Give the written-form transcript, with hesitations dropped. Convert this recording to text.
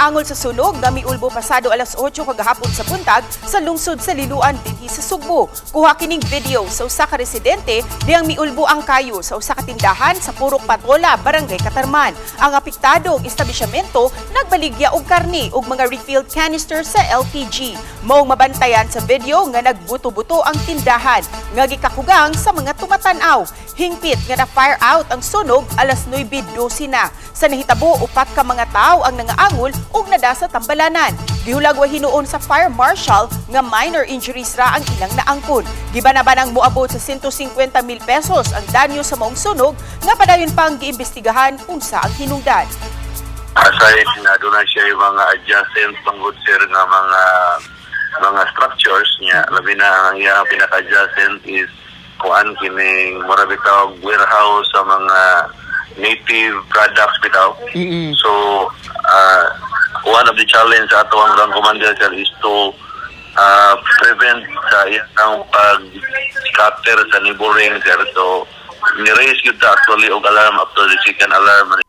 Nakaangol sa sunog nga miulbo pasado alas 8 kagahapon sa buntag sa lungsod sa Liloan dinhi sa Sugbo. Kuha kining video sa usa ka residente diyang miulbo ang kayo sa usa ka tindahan sa Purok Patola, Barangay Catarman. Ang apektadong establishmento nagbaligya og karni ug mga refilled canister sa LPG. Maong mabantayan sa video nga nagbuto-buto ang tindahan nga gikakugang sa mga tumatan-aw. Hingpit nga na fire out ang sunog alas 9:12 na. Sa nahitabo, upat ka mga tao ang nangaangol ug nada sa tambalanan. Gihulagway hinuon sa fire marshal nga minor injuries ra ang ilang naangkon. Gibanabanang moabot sa 150 mil pesos ang danyo sa maong sunog nga padayon pang giimbestigahan unsa ang hinungdan. Aside nga doon na siya yung mga adjacent manggod, sir, nga mga structures niya, labi na ang iyang pinaka-adjacent is kuan kining mura bitaw warehouse sa mga native products bitaw. So one of the challenge sa ato ang ground commander, sir, is to prevent sa iyang pag scatter sa neighboring, sir. So ni-raise gyud ta actually og alarm after the second alarm.